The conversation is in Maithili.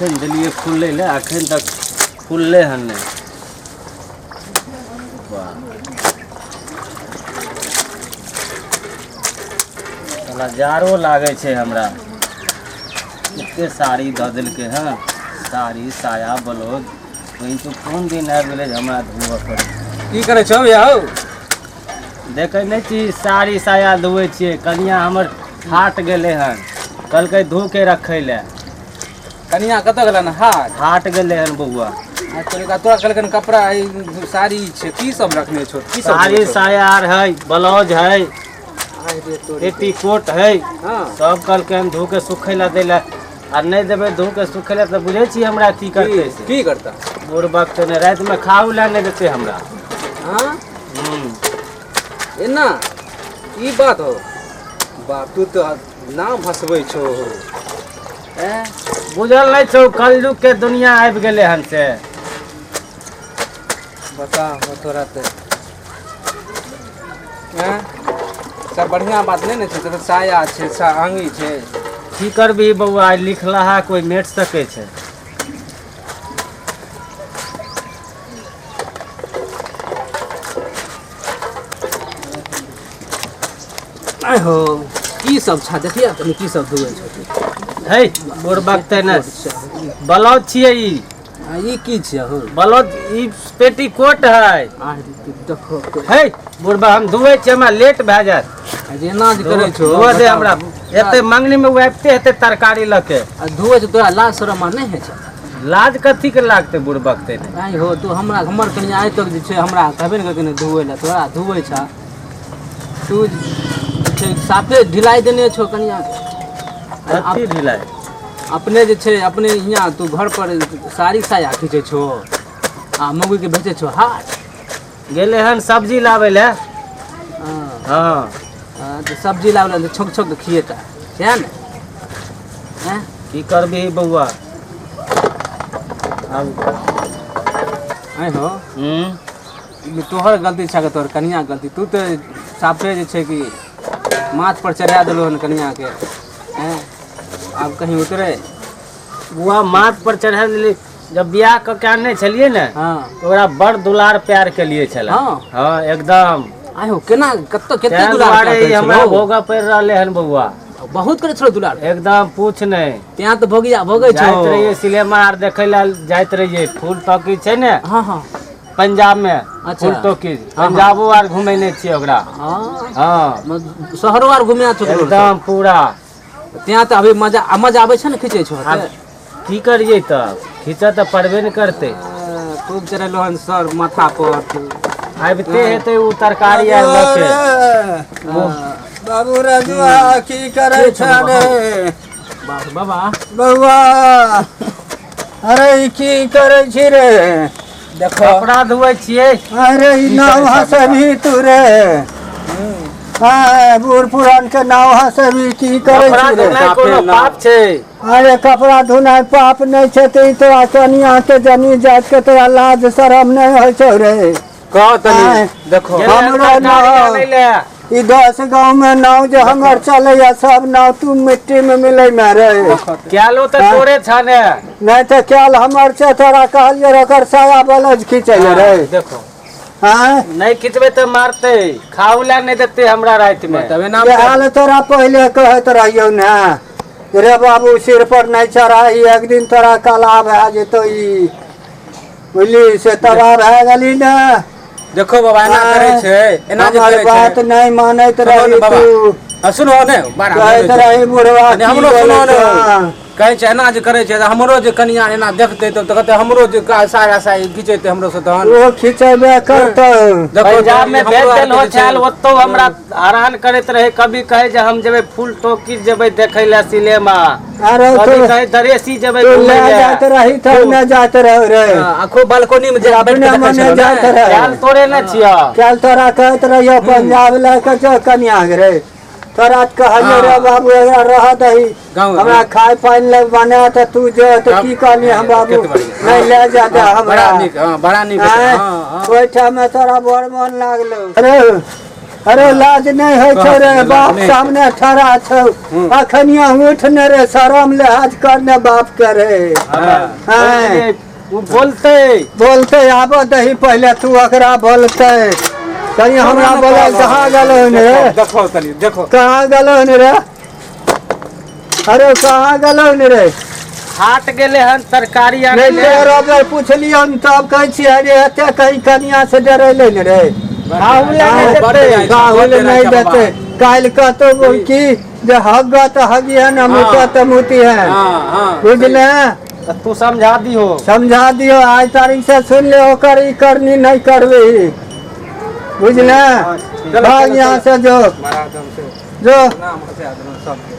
अखन देलियै खुललै लए, अखन तक खुललै हन नहि। वाह, साला जाड़ो लागै छै हमरा। एते साड़ी दऽ देलकै हँ, साड़ी साया ब्लाउज। वही तो कोन दिन आबि गेलै जे हमरा धोअ पड़ै। की करै छौ यौ? देखै नहि छी, साड़ी साया धोअै छियै। कनिया हमर हाट गेलै हन, कहलकै धो के रखै लए। कनिया कतऽ गेलन? हाट? हाट गेलै हन बौआ। अच्छा, तोरा कहलकन कपड़ा ई साड़ी छै, की सब रखने छौ? की सब साड़ी धोअै छौ? साया आर है, ब्लाउज है, पेटीकोट है। हँ। सब कहलकै हन धो के सुखै लए दै लए। आ नहि देबै धो के सुखै लए तऽ बुझै छी हमरा की करतै से? की करता? बुढ़ बक्त नहि, रातिमे खाउ लए नहि देतै हमरा। हँ? हूँ। एना ई बात हो? बाप, तू तऽ नाम हँसबै छौ। एँ, बुझल नहि छौ कलयुग के दुनिया आबि गेलै हन से? बता हो तोरा तऽ। एँ, सब बढ़िआँ बात नहि ने छै? तोरा साया छै, आँगी छै। की करबही बौआ, लिखलहा कोइ मेट सकै छै? आइ हो, की सब छा? देखिए तनी की सब धुए छौ तू। है बुढ़ बक्ते ने, ब्लाउज छियै ई। आ ई की छियै हो? ब्लाउज, ई पेटीकोट है। आ देखो। है बुढ़बा, हम धोए छियै, हमरा लेट भए जायत। आ जे एना जे करै छौ। धोअ दे हमरा। एते मंगनी मे ओ आबिते हेतै तरकारी लऽ के। आ धोए छौ, तोरा लाज शरम आर नहि होइ छै? लाज कथी के लागतै बुढ़ बक्ते ने? आइ हो, तू हमरा हमर कनिया आइ तक जे छै हमरा कहबे ने करतै धोए लए, तोरा धोए छा। तू जे छै साफे ढिलाइ देने छौ कनिया के। कथी ढिलाइ? अपने जे छै अपने हियाँ तू घर पर साड़ी साया खींचै छौ आ मौगी के बेचै छौ हाट। गेलै हन सब्जी लाबै लए। हँ। हँ। हँ, तऽ सब्जी लाबै लए छौंक छौंक के खिएता सएह ने? हैं? की करबिही बौआ आब? आइ हो। हूँ। ई तोहर गलती छै कि तोहर कनिया गलती? तू तऽ साफे जे छै कि माथ पर चढ़ा देलहो हन कनिया के। हैं, आब कहीं उतरे? बुआ, माथ पर चढ़ा देली। जब बियाह कऽ के आनने छलियै ने, हँ, तऽ ओकरा बड़ दुलार प्यार केलिए छलै। हँ। हँ, एकदम। आइ हो, केना, कतऽ, कते तें दुलार दुआरे प्यार ई करै हमरा छलहो? भोगऽ पड़ि रहलै हन बौआ। बहुत करै छलो दुलार? एकदम, पूछ नहि। त्याँ तऽ भोगिया भोगै छौ। जाइत रहियै सिनेमा आर देखै लए, जाइत रहियै। फूल टॉकीज छै ने? हँ हँ। पंजाब मे। अच्छा। फूल टॉकीज। हँ। पंजाबो आर घुमेने छियै ओकरा। हँ। हँ। शहरो आर घुमे छौ? एकदम पूरा। त्याँ तऽ अभी मजा आ मजा आबै छै ने खींचै छौ? आब की करियै, तब खींचऽ तऽ पड़बे ने करतै। खूब चढ़ेलो हन सर माथा पर तू। आबिते हेतै ओ तरकारी आर लऽ के। बाबू रजुआ, की करै छ रे? बाप बाबा। बौआ, अरे ई की करै छी रे? देखो। कपड़ा धोए छियै। अरे ई नाव हँसबही तू रे? हाँ, बूढ़ पुरान के नाव हँसबही? की करै कपड़ा छी रे? धोनाइ कोनो पाप छै? अरे कपड़ा धोनाइ पाप नहि छै तऽ ई तोरा कनिया के जनी जात के तोरा लाज शरम नहि होइ छौ रे? कह तनी। आँय। देखो। गेलै हन हमरो तरकारी नाव। आनै लए। ई 10 गाँव में नाव जे हमर चलैया, सब नाव तू मिट्टी में मिलै में रे। कैलो तऽ हाँ। तोरे छने। नहि तऽ कैल हमर छै? तोरा कहलियै रे, ओकर साया ब्लाउज खींचै ले रे? देखो। आँय? नहि खिचबै तऽ मारतै, खाउ लए नहि देतै हमरा राति मे। तब एना जे हाल तोरा पहिले कहैत रहियौ ने रे बाबू, सिर पर नहि चढ़ाही, एक दिन तोरा कला भए जेतौ ई, बुझली? से तबाह भए गेली ने। देखो बाबा, एना करै छै, एना जे हमर करै बात छै। नहि मानैत सुनो ने रही बाबा। तू। आ, सुनो ने बड़ा कहैत रही बुढ़वा कनि की हमरो सुनो बोलै ने। छौ? कहै छै एना जे करै छै तऽ हमरो जे कनिया एना देखतै तब तऽ कहतै हमरो जे साया साया खिचेतै हमरो से तहन। ओ खिचेबे करतौ। देखो। पंजाब में हमरो भेज आरके देलहो जे छै- छल, ओतौ हमरा हरान करैत रहे। कभी कहे जे हम जेबै फूल टोकी, जेबै देखै लए सिनेमा। अरे कभी तू कहे दरेसी जेबै तू घूमै ले लए। जाइत रही तब ने जाइत रहो रे। हाँ, आ खूब बालकोनी में जे बैठ के अपने देखै मने छलहुँ जाइत ने। रहे। ख्याल तोरे ने छियऽ। काल्हि तोरा कहैत रहियो पंजाब लए के जो कनिया के रे, तोरा तऽ कहलियो रे बाबू, एकरा रह दही। गाँव- हमरा खाय पानि लए बना तऽ तू जो तऽ की कहली हम बाबू? कते बढ़िआँ। नहि ले जा दे हमरा। बड़ा नीक, हाँ, बड़ा नीक। आँय? हाँ, हाँ। ओहिठाम तोरा बड़ मन लागलो। अरे अरे लाज नहि होइ छौ रे, लाज बाप नहि। सामने ठड़ा छौ, अखनिया उठ ने रे, शरम लिहाज कर ने बाप के रे। हाँ। हाँ। ओ बोलतै। बोलते आबो दही पहिले तू ओकरा, बोलते कहीं हमरा बोले। कहाँ गेलो हन रे? देखो तनी, देखो। कहाँ गेलो हन रे? अरे कहाँ गेलो हन रे? हाट गेलै हन तरकारी आनै नहि लए। तेरह बेर पुछलियन तब कहै छियै। अरे एते कहीं कनिया से डरेले ने रे? खाहु लए नहि देतै। खाहु लए नहि देतै। काल्हि कहतौ की जे हग तऽ हगिहन, मुतऽ तऽ मुतिहन। हाँ हाँ बुझले? तऽ तू समझा दिहो। समझा दियो। आज तारीख से सुन ले, ओकर ई करनी नहीं करबी, बुझले? चलो, भाग चलो, यहाँ से, जो मारा दम से जो नाम हंसा देलहुँ सबके।